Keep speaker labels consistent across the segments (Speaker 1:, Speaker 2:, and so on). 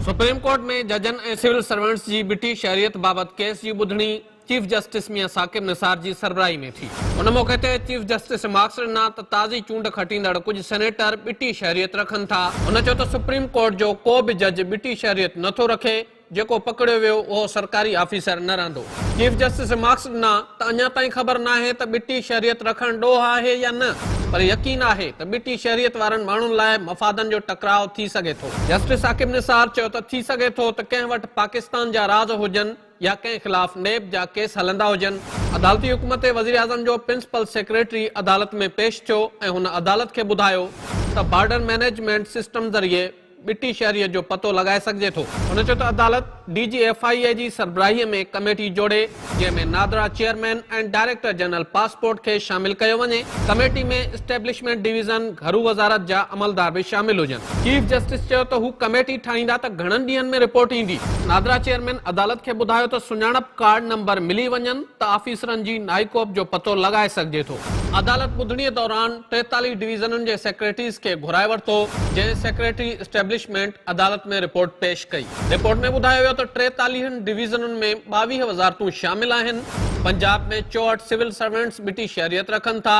Speaker 1: Supreme court ۾ ججن ۽ civil servants جي ٻٽي شهريت بابت ڪيس جي ٻڌڻي چيف جسٽس ميان ثاقب نثار جي سربراهي ۾ ٿي. ان موقعي تي چيف جسٽس ريمارڪس ڏنا ته تازي چونڊ کٽيندڙ ڪجهه سينيٽر ٻٽي شهريت رکن ٿا. هن چيو ته سپريم ڪورٽ جو ڪو به جج ٻٽي شهريت نه ٿو رکي، جيڪو پڪڙيو ويو اهو سرڪاري آفيسر نه رهندو. چيف جسٽس ريمارڪس ڏنا ته اڃا تائين خبر ناهي ته ٻٽي شهريت رکڻ ڏوهه آهي يا نه پر يقين آهي ته ٻٽي شهريت وارن ماڻهن لاء مفادن جو ٽڪراء ٿي سگهي ٿو. جسٽس ثاقب نثار چيو ته ٿي سگهي ٿو ته ڪنهن وٽ پاڪستان جا راز هجن يا ڪنهن خلاف نيب جا ڪيس هلندا هجن. عدالتي حڪم تي وزيراعظم جو پرنسپل سيڪريٽري عدالت ۾ پيش ٿيو ۽ هن عدالت کي ٻڌايو ته بارڊر مئنيجمينٽ سسٽم ذريعي ٻٽي شهريت جو پتو لڳائي سگهجي ٿو. هن چيو ته عدالت ڊي جي ايف I اي جي سربراهي ۾ ڪميٽي جوڙي جنهن ۾ NADRA chairman ۽ director general passport کي شامل ڪيو وڃي، ڪميٽي ۾ اسٽيبلشمينٽ ڊويزن، گهرو وزارت جا عملدار به شامل هجن. چيف جسٽس چيو ته هو ڪميٽي ٺاهيندا ته گهڻن ڏينهن ۾ رپورٽ ايندي. نادرا چيئرمين عدالت کي ٻڌايو ته سڃاڻپ ڪارڊ نمبر ملي وڃن ته آفيسرن جي نائيڪوپ جو پتو لڳائي سگهجي ٿو. عدالت ٻڌڻي دوران 43 ڊويزنن جي سيڪريٽريز کي گهرائي ورتو، جنهن سيڪريٽري اسٽيبلشمينٽ عدالت ۾ رپورٽ پيش ڪئي. رپورٽ ۾ ٻڌايو ويو ته ٽيتاليهن ڊويزنن ۾ 22 وزارتون شامل آهن، پنجاب ۾ 64 سول سرونٽس ٻٽي شهريت رکن ٿا،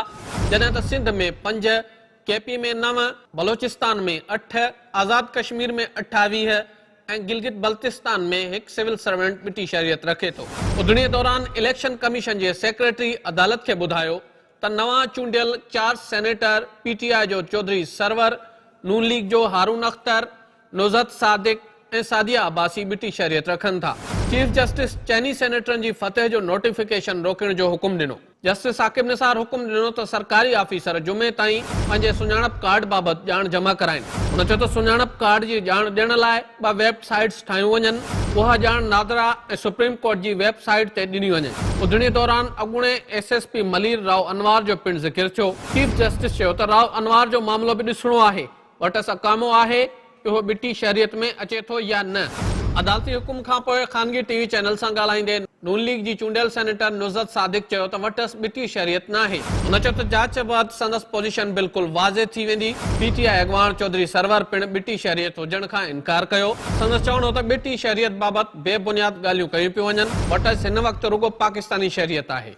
Speaker 1: جڏهن ته سنڌ ۾ پنج، ڪي پي ۾ نو، بلوچستان ۾ اٺ، آزاد ڪشمير ۾ 28 ۽ گلگت بلتستان ۾ هڪ سول سرونٽ ٻٽي شهريت رکي ٿو. ٻڌڻي دوران اليڪشن ڪميشن جي سيڪريٽري عدالت کي ٻڌايو ته نوان چونڊيل چار سينيٽر پي ٽي آء جو چوڌري سرور، نون ليگ جو هارون اختر، نزهت صادق ۽ سعديه عباسي ٻٽي شهريت رکن ٿا. چيف جسٽس چئني سينيٽرن جي فتح جو نوٽيفڪيشن روڪڻ جو حڪم ڏنو. جسٽس ثاقب نثار حڪم ڏنو ته سرڪاري آفيسر جمعي تائين پنهنجي سڃاڻپ ڪارڊ بابت ڄاڻ جمع ڪرائين. هن چيو ته سڃاڻپ ڪارڊ جي ڄاڻ ڏيڻ لاء ٻه ويب سائيٽس ٺاهيون وڃن، اها ڄاڻ نادرا ۽ سپريم ڪورٽ جي ويب سائيٽ تي ڏني وڃي. ٻڌڻي دوران اڳوڻي S S P Malir Rao Anwar جو پڻ ذڪر ٿيو. چيف جسٽس چيو ته رائو انوار جو معاملو به ڏسڻو آهي، وٽس اقامو آهي، اهو ٻٽي شهريت ۾ اچي ٿو يا نه؟ عدالتي حڪم کانپوء خانگي ٽي وي چينل سان ڳالهائيندي نون ليگ جي چونڊيل سينيٽر نزهت صادق چيو ته وٽس ٻٽي شهريت ناهي. هن چيو ته جاچ بعد سندس پوزيشن بلڪل واضح ٿي ويندي. پي ٽي آء اڳواڻ چوڌري سرور پڻ ٻٽي شهريت هجڻ کان انڪار ڪيو. سندس چوڻ هو ته ٻٽي شهريت بابت بي بنياد ڳالهيون ڪيون پيون وڃن، وٽس هن وقت رڳو پاڪستاني شهريت آهي.